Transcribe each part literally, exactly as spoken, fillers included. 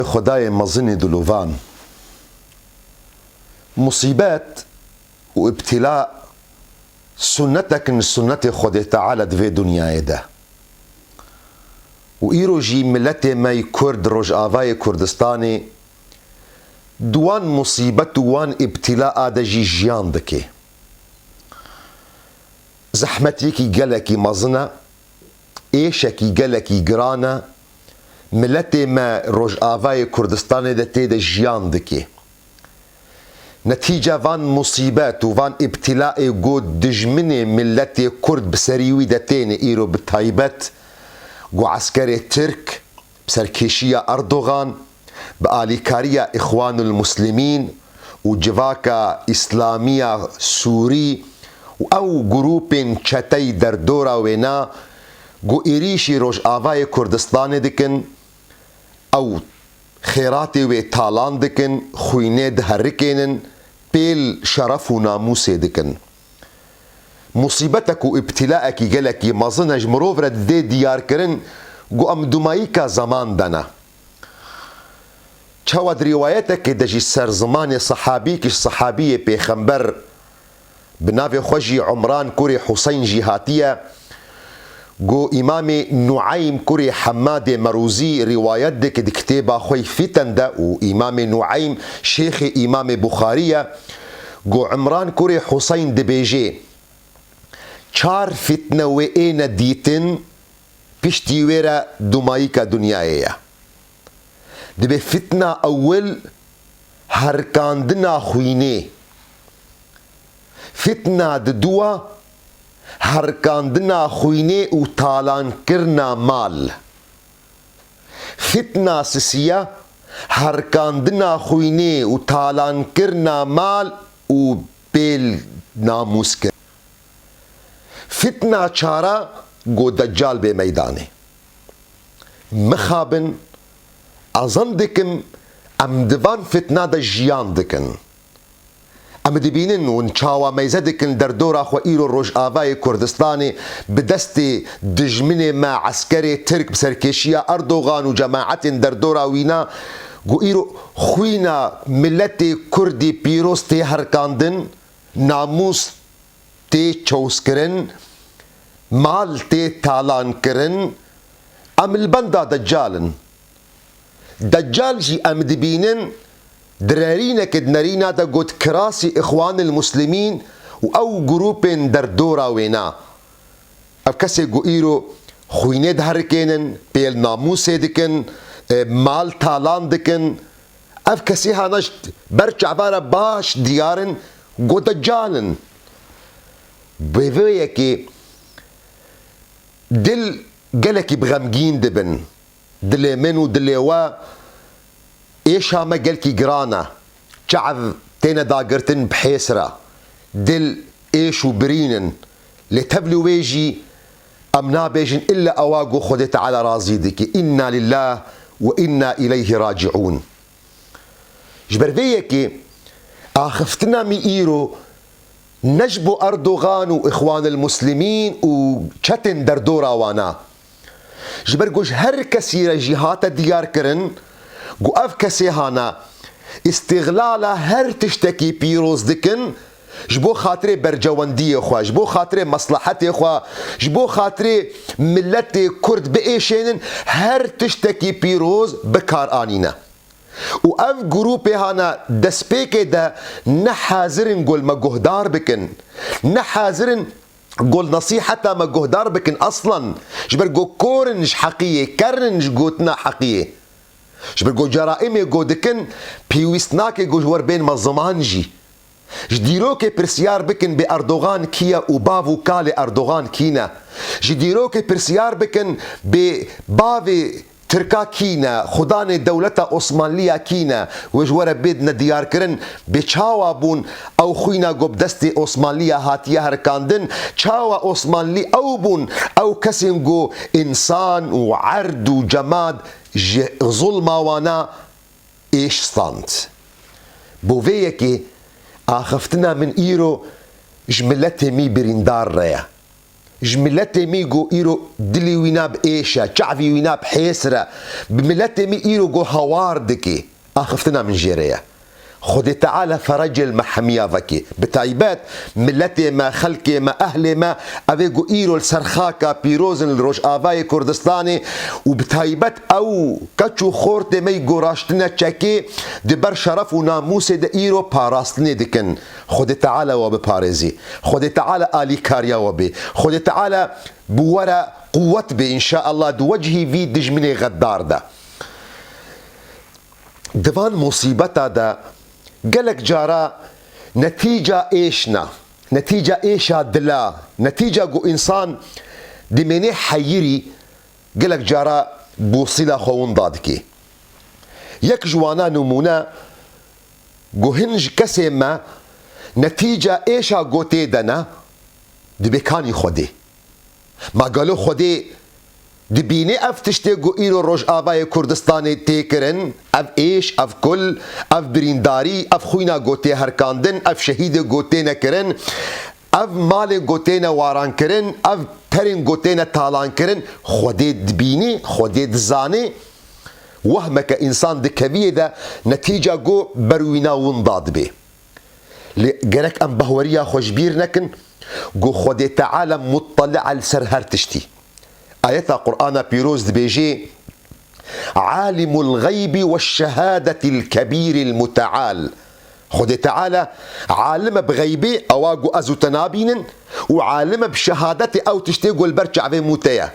Xwedayê mezin ê dilovan. Musîbet û îbtîla sunnetek in ji sunnetê Xwedê Teala di vê dinyayê de. Û îro jî miletê me yî Kurd, Rojavayê Kurdistanê, di wan musîbet û wan îbtîla a de jî jiyan dike. Zehmetiyekî gelekî mezin e, êşekî gelekî giran e, miletê me Rojavayê Kurdistanê de tê de jiyan dike. Netîce van musîbet û van îbtîlaê ku dijminê miletê Kurd bi serî wî de têne îro bi taybet ku eskerê Tirk, bi serkêşiya Erdogan, bi alîkariya Îxwanul Muslimîn û civaka Îslamiya Sûrî û ew grûpên çeteyî derdora wêna ku êrîşî Rojavayê Kurdistanê dikin, ew xêratê wê talan dikin, xwînê diherikênin, pêl şeref û namûsê dikin. Musîbetek û îbtîlaekî gelekî mezin e ji mirov re didê diyarkirin ku em dumayîka zeman de ne. Çawa di rîwayetekê de jî ser zimanê sehabî, ki ji sehabiyê pêxember bi navê xwe jî Umran kurê Huseyn jî hatiye, ku Îmamê Nueym kurê Hemmadê Merûzî rîwayet dike di kitêba xwe yî Fiten de, û Îmamê Nueym şêxê Îmamê Buxarî ye, ku Umran kurê Huseyn dibêje, Çar fitne wê êne dîtin, piştî wê re dumayîka dinyayê ye. Dibê fitna ewil herikandina xwînê. Fitna diduwa herikandina xwînê û talankirina mal. Fitna sisiya herikandina xwînê û talankirina mal û pêl namûs kir. Fitna çara ku Deccal bê meydanê. Mixabin, ez zan dikim em di van fitna de jiyan dikin. Em dibînin hûn çawa meyze dikin derdora xwe îro Rojavayê Kurdistanê bi destê dijminê me, eskerê Tirk bi serkêşiya Erdogan û cemaetên derdora wî ne, ku îro xwîna miletê Kurdî pîroz tê herikandin, namûs tê çewskirin, mal tê talankirin, em li benda Deccal in. Deccal jî em dibînin di nerîneke di nerîna de got kirasî Îxwanil Muslimîn û ew grûpên derdora wêna. Ev kesê ku îro xwînê diherikênin, pêl namûsê dikin, e, mal talan dikin, ev kesê hana ji ber çava re baş diyar in ku Deccal in. Bi vê yekê dil gelekî bi xemgîn dibin. Dilê min û dilê we êşa me gelkî giran e. Çav têne dagirtin bi hês re. Dil êş û birîn in. Lê tevlî wê jî em nabêjin illa ewa ku Xwedê Teala razî dike. Înna lillah we înna îleyhî raciûn. Ji ber vê yekê axiftina me îro ne ji bo Erdogan û Îxwanil Muslimîn û çetên derdora wan e. Ji ber ku ji her kesî re jî hate diyar kirin ku ev kesê hane îstîxlala her tiştekî pîroz dikin, ji bo xatirê bercewendiyê xwe, ji bo xatirê meslehetê xwe, ji bo xatirê miletê Kurd biêşênin, her tiştekî pîroz bi kar anîne. Û ev grûpê hane destpêkê de ne hazir in gol me guhdar bikin, ne hazir in gol nesîheta me guhdar bikin aslan. Ji ber ku kor in ji heqiyê, ker in ji gotina heqiyê. Ji ber ku ceraîmê ku dikin, pêwîst nake ku ji wer bên me ziman jî. Ji dîrokê pirsyar bikin bê Erdogan kî ye û bav û kalê Erdogan kî ne. Ji dîrokê pirsyar bikin bê bavê Tirka kî ne, xudanê dewleta Osmanliya kî ne, wê ji we re bêdine diyarkirin, bê çawa bûn ew xwîna ku bi destê Osmanliya hatiye herikandin, çawa Osmanlî ew bûn, ew kesên ku însan û erd û cemad ji zulma wana êş stand. Bo vê yekê axiftina min îro ji miletê mî birîndar re ye. Ji miletê me ku îro dilê wîna bi êş e, çavî wîna bi hêsir e, bi miletê me îro ku hawar dike, axiftina min jê re ye. Xwedê Teala ferecê li me hemiya veke. Bi taybet miletê me, xelkê me, ehlê me, ev ê ku îro li ser xaka pîroz in li Rojavayê Kurdistanê û bi taybet ew keç û xortê me yî ku raştine çekê, di ber şeref û namûsê de îro parastinê dikin. Xwedê Teala we biparêzî. Xwedê Teala alîkariya we bê. Xwedê Teala bi we re quwet bê, înşaallah, di wecihî vî dijminê xeddar de. Di van musîbeta de gelek cara netîca êş ne, netîca êşa dila, netîca ku însan dimênê heyirî gelek cara bûsîla xwe winda dike. Yek ji wana nimûne ku hin ji kesê me netîca êşa gotê de ne, dibê kanî Xwedê. Ma gelo Xwedê dibîne ev tiştê ku îro Rojavayê Kurdistanê tê kirin, ev êş, ev kul, ev birîndarî, ev xwîna ku tê herkandin, ev şehîdê ku têne kirin, ev malên ku têne warankirin, ev perên ku têne talankirin, Xwedê dibîne, Xwedê dizane. Wehmeke însan dikeviyê de netîca ku ber wîna winda dibê. Lê gerek em behweriya xwe ji bîr nekin ku Xwedê Teala muttali e li ser her tiştî. Ayeta Qur'ana Pîroz dibêjê, "Alimul gaybi ve şehadetil kebîril muteal." Xwedê Teala alim e bi xeybê, ewa ku ez û te nabînin, û alim e bi şehadetê, ew tiştê ku li ber çavê min û te ye.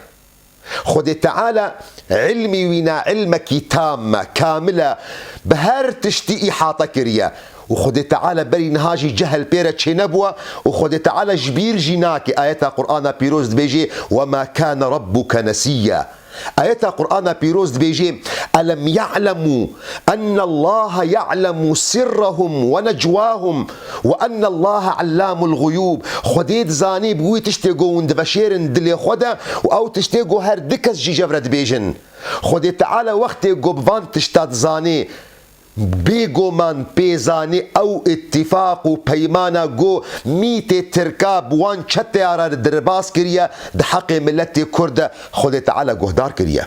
Xwedê Teala ilmî wî ne ilmekî tam e, kamil e, bi her tiştî îhate kiriye. Û Xwedê Teala berî niha jî cehil pê re çênebûye û Xwedê Teala ji bîr jî nake. Ayeta Qur'ana Pîroz dibêje, "Ve ma kâne rabbuke nesiyya." Ayeta Qur'ana Pîroz dibêje, "Elem ya'lemû ennallaha ya'lemu sirrahum ve necwahum ve ennallaha allamul guyub." Xwedê dizanî bi wî tiştê ku hûn diveşêrin dilê xwe de û ew tiştê ku her du kes jî ji hev re dibêjin. Xwedê Teala wextê ku bi van tişta dizanî, bêguman pê zanî ew îtîfaq û peymana ku mîtê Tirka bi wan çeteya re derbas kiriye, di heqê miletê Kurd de Xwedê Teala guhdar kiriye.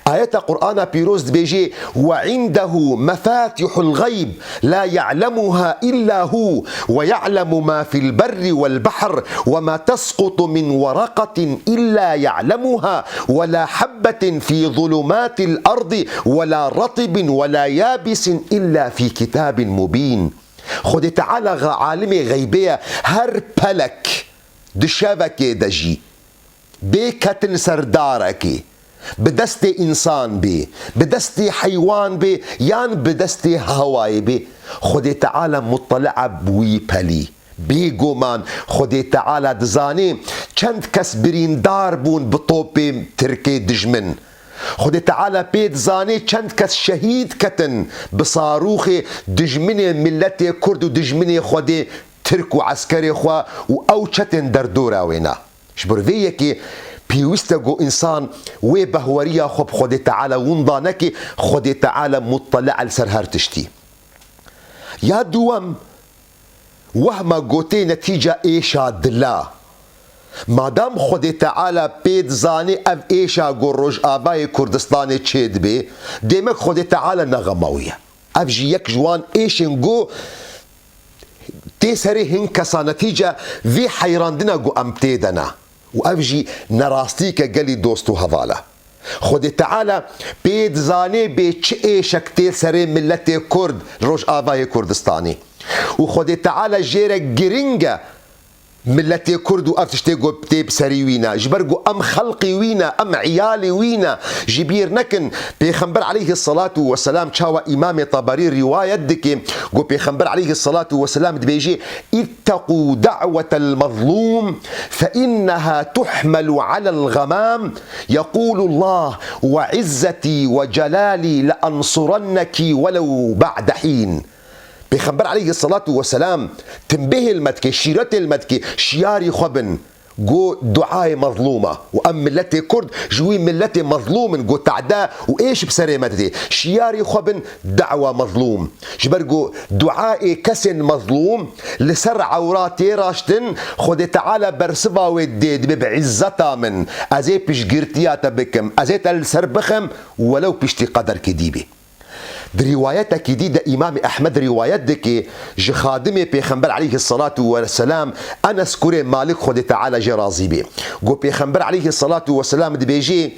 Ayeta Qur'ana Pîroz dibêje, "Ve indehu mefatihul gayb la ya'lemuha illa hu ve ya'lemu ma fil berri vel bahr ve ma tesqutu min weraqatin illa ya'lemuha ve la habbetin fi zulumatil ardi ve la ratibin ve la yabisin illa fi kitabin mubin." Xwedê Teala alimê xeybê ye, her pelek di şevekê de jî bê ketin ser darekê, bi destê însan bê, bi destê heywan bê yan bi destê hewayê bê, Xwedê Teala muttali e bi wî pelî. Bêguman Xwedê Teala dizanê çend kes birîndar bûn bi topê Tirkê dijmin. Xwedê Teala pê dizanê çend kes şehîd ketin bi sarûxê dijminê miletê Kurd û dijminê Xwedê Tirk û eskerê xwe û ew çetên derdora wê ne. Ji ber vê yekê pêwîst e ku însan wê behweriya xwe bi Xwedê Teala winda neke, Xwedê Teala muttali e li ser her tiştî. Ya duwem, wehma gotê netîca êşa dila. Madam Xwedê Teala pê dizanê ev êşa ku Rojavayê Kurdistanê çêdibê, demek Xwedê Teala ne xema wî ye. Ev jî yek ji wan êşên ku tê serê hin kesa, netîce vê heyrandina ku em tê de ne. Û ev jî nerastîke gelî dost û heval e. Xwedê Teala pê dizanê bê çi êşek tê serê miletê Kurd li Rojavayê Kurdistanê. Û Xwedê Teala jê re giring e miletê Kurd û ev tiştê ku tê bi serî wî ne. Ji ber ku em xelqê wî ne, em îyalê wî ne. Ji bîr nekin, Pêxember aleyhisselatu vesselam çawa Îmamê Teberî rîwayet dike, ku Pêxember aleyhisselatu vesselam dibêje, "Itteqû da'wetel mezlûm, fe inneha tuhmelu alel gamam, yeqûlullah ve izzetî ve celalî le ensurennekî velev ba'de hîn." Pêxember aleyhisselatu vesselam timbêhê li me dike, şîretê li me dike, şiyarî xwe bin. Go duayê mezlûma û em miletê Kurd ji wî miletê mezlûm in, go tade û êş bi serê me didê. Şiyarî xwe bin dawa mezlûm. Ji ber go duayê kesên mezlûm li ser ewra tê raştin, Xwedê Teala bersiva wê dê, dibê bi îzzeta min, ez ê piştgirtiya te bikim, ez ê te li ser bixim, welew piştî qederkî dî bê. Di rîwayetekî dî de Îmamê Ehmed rîwayet dike ji xadimê Pêxember aleyhisselatu vesselam, Enes kurê Malik, Xwedê Teala jê razî bê. Got, Pêxember aleyhisselatu vesselam dibêjê,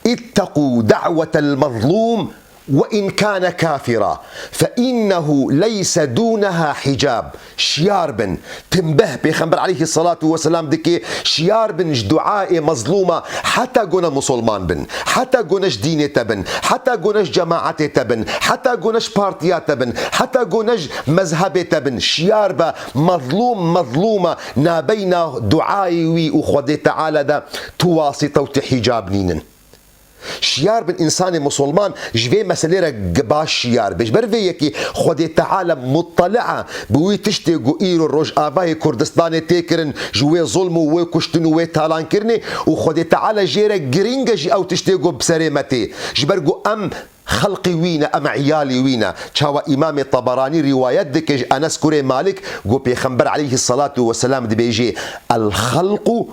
"Itteqû da'wetel mezlûm ve in kâne kafira, fe innehu leyse dûneha hicab." Şiyar bin. Tinbeh Pêxember aleyhisselatu vesselam dike, şiyar bin ji duayê mezlûma, heta go ne musulman bin, heta go ne ji dînê te bin, heta go ne ji cemaetê te bin, heta go ne ji partiya te bin, heta go ne ji mezhebê te bin. Şiyar be, mezlûm mezlûma, nabeyna duayê wî û Xwedê Teala de tu wasîte û tu hicab nînin. Şiyar bin, însanê musulman ji vê meselê re g-, baş şiyar be. Ji ber vê yekê Xwedê Teala muttali e bi wî tiştê ku îro Rojavayê Kurdistanê tê kirin, ji wê zulm û wê kuştin û wê talankirinê, û Xwedê Teala jê re girîng e jî ew tiştê ku bi serê me tê. Ji ber ku em xelqî wî ne, em îyalî wî ne. Çawa Îmamê Taberanî rîwayet dike ji Enes kurê Malik, ku Pêxember aleyhisselatu vesselam dibêjê, "El xelqu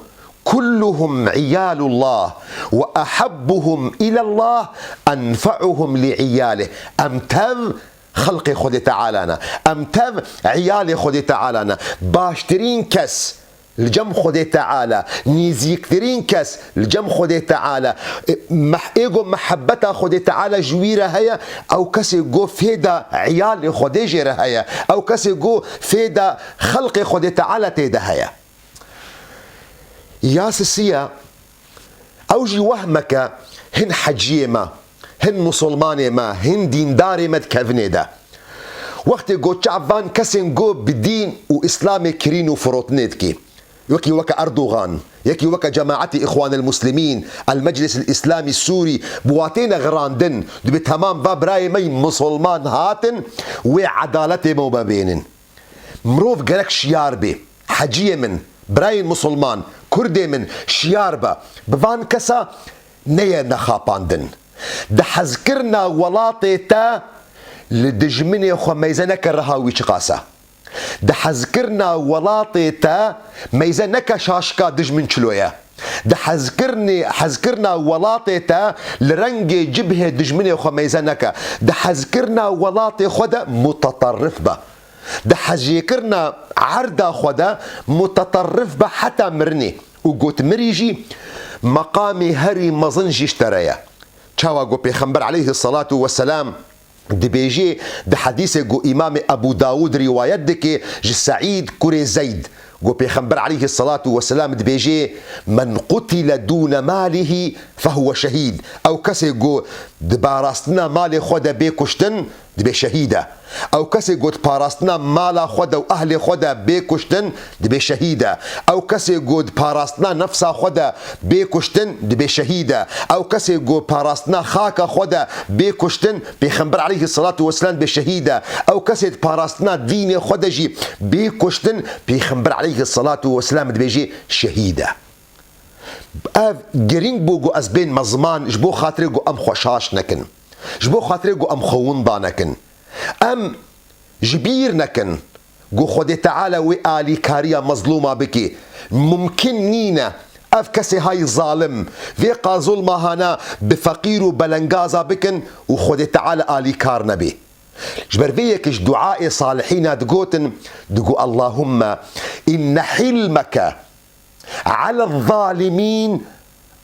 kulluhum iyalullah ve ahabbuhum ilallah enfa'uhum li iyalih." Em tev xelqê Xwedê Teala ne. Em tev iyalê Xwedê Teala ne. Baştirîn kes li cem Xwedê Teala, nîzîktirîn kes li cem Xwedê Teala, e, meh-, ê go mehebeta Xwedê Teala ji wî re heye, ew kesê go fêda iyalê Xwedê jê re heye, ew kesê go fêda xelqê Xwedê Teala tê de heye. Ya sisiya, ew jî wehmeke hin heciyê me, hin musulmanê me, hin dîndarê me di kevinê de. Wextê go çav van kesên go bi dîn û Îslamê kirîn û firotinê dikî. Yekî weke Erdogan, yekî weke cemaetî Îxwanil Muslimîn, El Meclis El Îslamî Sûrî, bi watê nexirandin, dibê temam va birayê me yî musulman hatin, wê edaletê me bibênin. Mirov gerek şiyar bê. Heciyê min, birayên musulman, kurdê min, şiyar be. Bi van kesa neye nexapandin. Di hezkirina welatê te li dijminê xwe meyze neke reha wî çiqas e. Di hezkirina welatê te meyze neke şaşika dijmin çilo ye. Di hezkirinê, hezkirina welatê te li rengê cibhê dijminê xwe meyze neke. Di hezkirina welatê xwe de muteterrif be. Di hezjêkirina erda xwe de muteterrif be heta mirinê. Û got, mirî jî meqamê herî mezin jî ji te re ye. Çawa got Pêxember aleyhisselatu vesselam dibêjê di hedîsê ku Îmamê Ebû Dawûd rîwayet dike ji Seîd kurê Zeyd, ku Pêxember aleyhisselatu vesselam dibêjê, "Men qutile dûne malihî fehuwe şehîd." Ew kesê ku di parastina malê xwe de bê kuştin, dibê şehîd e. Ew kesê ku di parastina mala xwe de û ehlê xwe de bê kuştin, dibê şehîd e. Ew kesê ku di parastina nefsa xwe de bê kuştin, dibê şehîd e. Ew kesê ku parastina xaka xwe de bê kuştin, Pêxember aleyhisselatu vesselam dibê şehîd e. Ew kesê di parastina dînê xwe de jî bê kuştin, Pêxember aleyhisselatu vesselam dibêjê şehîd e. Ev girîng bû ku ez bên me ziman, ji bo xatirê ku em xwe şaş nekin. Ji bo xatirê ku em xwe winda nekin. Em ji bîr nekin ku Xwedê Teala wê alîkariya mezlûma bike. Mumkin nîne ev kesê hay zalim vê qazulma hana bi feqîr û belengaza bikin û Xwedê Teala alîkar nebê. Ji ber vê yekê ji duayê salihîna digotin, digo, "Allahumme inne hilmeke alez zalimîn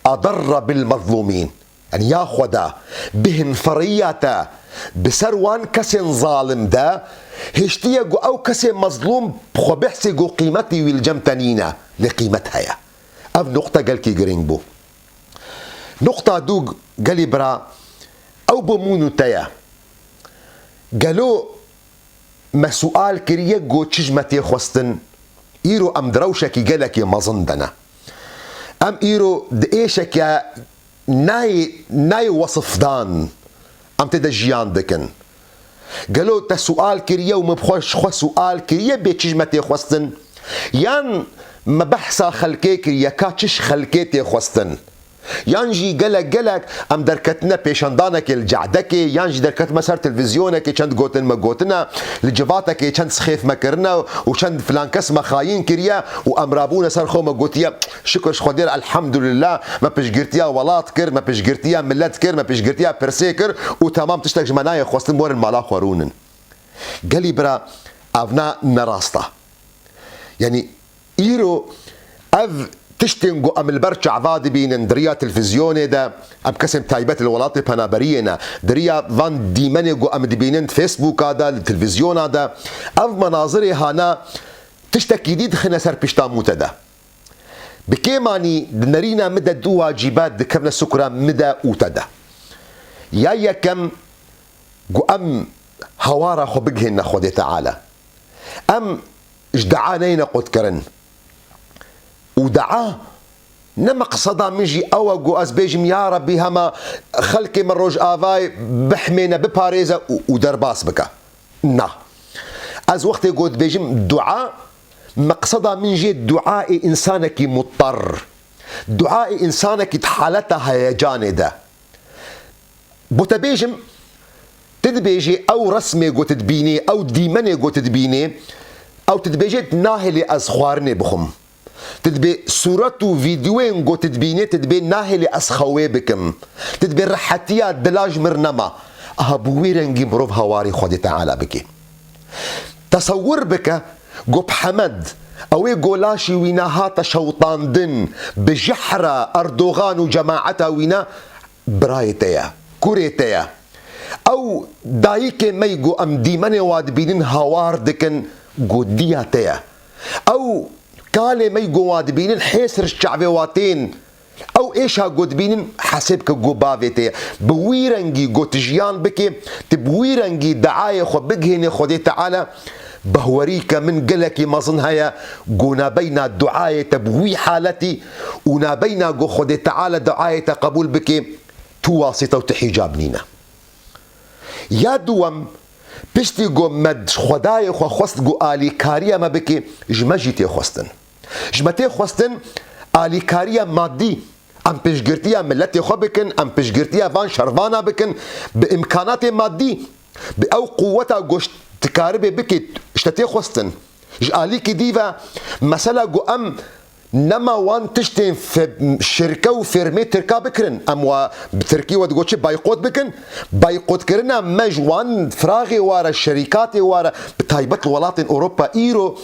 adarre bil mezlûmîn." Yani ya Xweda, bi hinfiriya te bi ser wan kesên zalim de hiştiye ku ew kesê mezlûm xwe bihsê ku qîmetî wî li cem te nîne, lê qîmet heye. Ev nuqte gelkî girîng bû. Nuqta dû, gelî bira, ew bo min û te ye. Gelo me sual kiriye ku çi ji me tê xwestin? Îro em di rewşekî gelekî mezin de ne. Em îro di êşeke nayê, nayê wesifdan em tê de jiyan dikin. Gelo te sual kiriye û min bi xwe ji xwe sual kiriye bê çi ji me tê xwestin? Yan Me behsa xelkê kiriye, ka çi ji xelkê tê xwestin. Yan jî gelek gelek em derketine pêşandanekê li cedekê, yan jî derketime ser televîzyonekê çend gotin me gotine, li civatekê çend sixêf me kirine û çend filan kes me xayîn kiriye û em rabûne ser xwe me gotiye, şikir ji Xwedê re, elhamdulillah, me piştgirtiya welat kir, me piştgirtiya milet kir, me piştgirtiya pirsê kir û temam, tiştek ji me nayê xwestin, werin mala xwe rûnin. Gelî bira, evna ne rast e. Yanî îro ev tiştên ku em li ber çava dibînin, di riya televîzyonê de, em kesên taybet li welatê penaberiyê ne, di riya van dîmenê ku em dibînin di Facebooka de, li televîzyona de, ev menazirê hana tiştekî dî dixine ser pişta mû te de. Bi kêmanî di nerîna min de du wacîbe dikevne sukura min de û te de. Ya yekem, ku em hawara xwe bigihîne Xwedê Teala. Em ji dua neyne qutkirin. Û dua ne meqseda min jî ew e ku ez bêjim, ya Rebbî, hema xelkê me Rojavayê bihmêne, biparêze û, û derbas bike. Na. Ez wextê ku dibêjim dua, meqseda min jê duayê însanekî muttar. Duayê însanekî di haleta heyecanê de. Bo te bêjim, tu dibêjî ew resmê ku tu dibînî, ew dîmenê ku tu dibînî, ew tu dibêjê nahêlê ez xwarinê bixwim. Tu dibê sûret û vîdeoyên ku tu dibînî, tu dibê nahêlê ez xewê bikim. Tu dibê rehetiya dila ji mir nema. Aha bi wî rengî mirov hawarî Xwedê Teala bike. Tesewir bike, ku bi Hemed, ew ê ku laşî wî ne hate şewitandin, bi jehr e Erdogan û cemaeta wî ne, birayê te ye, kurê te ye. Ew dayikê me yî ku em dîmenê wa dibînin hawar dikin, ku diya te ye. Ew kalê me yî ku wa dibînin hêsir ji çavê wa tên. Ew êşa ku dibînin hesê bike ku bavê te ye. Bi wî rengî ku tu jiyan bikê, tu bi wî rengî deayê xwe bigihînê Xwedê Teala, behwerî ke min gelekî mezin heye ku nabeyna duayê te bi wî haletî û nabeyna ku Xwedê Teala duayê te qebûl bike, tu wasîte û tu hîcab nîne. Ya duwem, piştî ku me ji Xwedayê xwe xwest ku alîkariya me bike, ji me jî tê xwestin. Ji me tê xwestin alîkariya madî, em piştgirtiya miletê xwe bikin, em piştgirtiya van şervana bikin, bi îmkanatê madî, bi ew quweta ku dikaribe bike, ji te tê xwestin. Ji alîkî dî ve, mesela ku em nema wan tiştên fe-, şirke û fermê Tirka bikirin. Em wa bi Tirkî we digot çi, bayqot bikin. Bayqotkirina me ji wan firaxê wa re, şerîkatê wa re, bi taybet li welatên Ewropa îro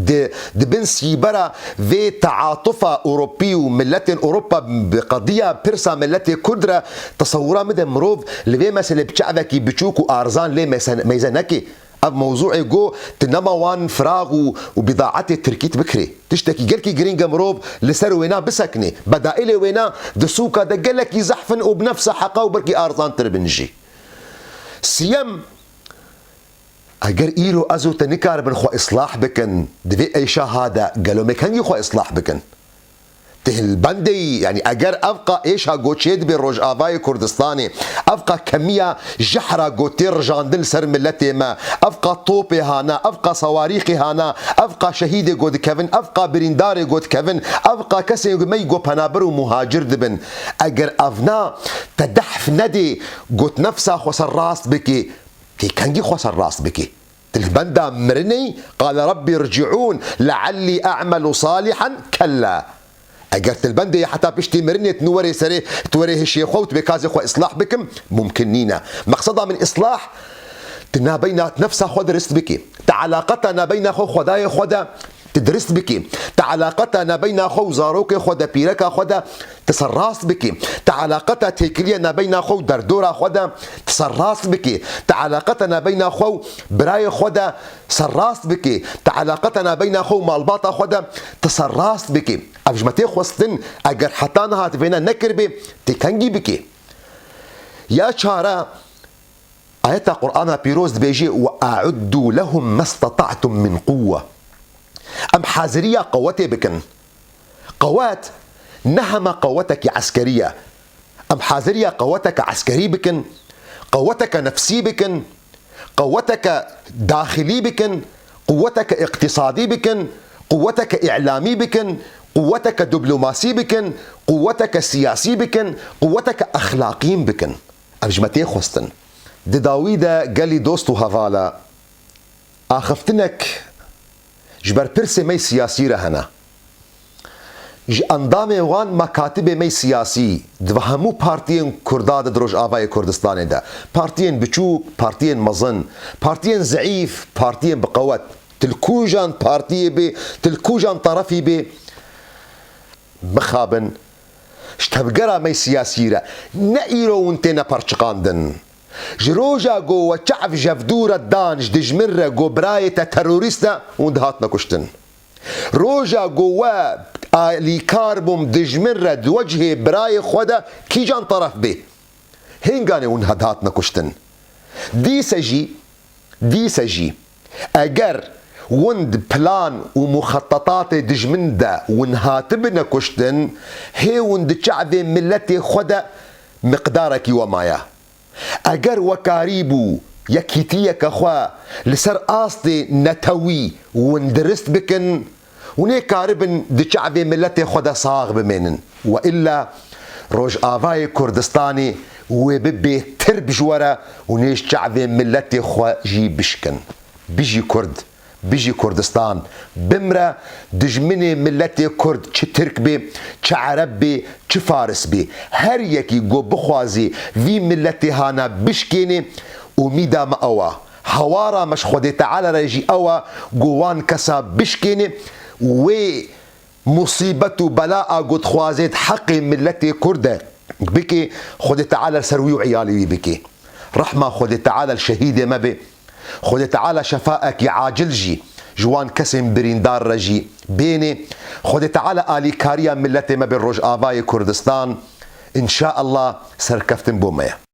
di, di bin sîbera vê teatufa Ewropî û miletên Ewropa bi qediya pirsa miletê Kurd re, tesewira min de mirov li vê meselê bi çavekî biçûk û arzan lê meyze-, meyze neke. Ev mewzûê ku tu nema wan firax û, û bidaetê Tirkî tu bikirê. Tiştekî gelkî girîng e mirov li ser wêna bisekine. Bedaîlê wêna di sûka de gelekî zehf in û bi nefsa heqa û belkî arzantir bin jî. Siyem, eger îro ez û te nikaribin xwe islah bikin, di vê êşa ha de gelo me kengî xwe islah bikin? Tê li bendê yî, yanî eger ev qa êşa ku çêdibe Rojavayê Kurdistanê, ev qa kemiya jehra ku tê rijandin li ser miletê me, ev qa topê hana, ev qa sawarîxê hana, ev qa şehîdê ku dikevin, ev qa birîndarê ku dikevin, ev qa kesên ku me yî ku penabir û muhacir dibin. Eger evna te dehf nedê ku tu nefsa xwe serrast bikî, tê kengî xwe serrast bikî? Tu li benda mirinê yî, qale Rabbî riciûn leallî e'melu salihan, kella. Eger tu li bendê yî heta piştî mirinê tu werê serê, tu werê hişê xwe û tu bê kazê xwe islah bikim, mumkin nîne. Meqseda min islah, tu nabeyna nefsa xwe dirist bikî. Tu elaqeta nabeyna xwe û Xwedayê xwe de tu dirist bikî. Tu elaqeta nabeyna xwe û zarokê xwe de, pîreka xwe de tu serrast bikî. Tu elaqeta têkiliya nabeyna xwe û derdora xwe de tu serrast bikî. Tu elaqeta nabeyna xwe û birayê xwe de serrast bikî. Tu elaqeta nabeyna xwe û malbata xwe de tu serrast bikî. Ev ji me tê xwestin, eger heta niha tu vêna nekiribê, tê kengî bikî? Ya çare, ayeta Qur'ana Pîroz dibêje, "Ve a'uddu lehum mastata'tum min quwwe." Em haziriya qewetê bikin. Qewet ne hema qewetekî eskerî ye. Em haziriya qeweteke eskerî bikin, qeweteke nefsî bikin, qeweteke daxilî bikin, quweteke îqtîsadî bikin, Quweteke îlamî bikin, quweteke diplomasî bikin, quweteke siyasî bikin, quweteke exlaqîn bikin. Ev ji me tê xwestin. Di dawî de gelî dost û hevala, axiftinek ji berpirsê me siyasî re hene. Ji endamê wan mekatibê me siyasî, di hemû partiyên Kurda de di Rojavayê Kurdistanê de, partiyên biçûk, partiyên mezin, partiyên zeîf, partiyên bi qewet, tu li kûjan partiyê bê, tu li kûjan terefî bê, mixabin, ji tevgera me siyasî re, ne îro hûn têne perçiqandin. Ji roja ku we çav ji hevdû re dan ji dijmin re, ku birayê te terorîst e, hûn dihatine kuştin. Roja ku we alîkar bûm dijmin re di wecihê birayê xwe de kîjan teref bê, hênganê hûn dihatine kuştin. Dîse jî, dîse jî, eger hûn di plan û muxetetatê dijmin de hûn hatibine kuştin, hê hûn di çavê miletê xwe de miqdarekî we maye. Eger we karîbû yekîtiyeke xwe li ser astê netewî hûn dirist bikin, hûn ê karibin di çavê miletê xwe de sax bimênin. We illa Rojavayê Kurdistanê wê bibe tirb ji we re, hûn ê ji çavê miletê xwe jî bişkin. Bijî Kurd! Bijî Kurdistan! Bimre dijminê miletê Kurd, çi Tirk bê, çi Ereb bê, çi Faris bê. Her yekî ku bixwazê vî miletê hana bişkênê, umîda me ew e. Hawara me ji Xwedê Teala re jî ew e ku wan kesa bişkênê, wê musîbet û bela a ku dixwazê di heqê miletê Kurd de bike, Xwedê Teala li ser wî û eyalê wî bike. Rehma Xwedê Teala li şehîdê me be. Xwedê Teala şefaekî acil jî ji wan kesên birîndar re jî bênê. Xwedê Teala alîkariya miletê me be Rojavayê Kurdistan. Înşaallah serkeftin bo me ye.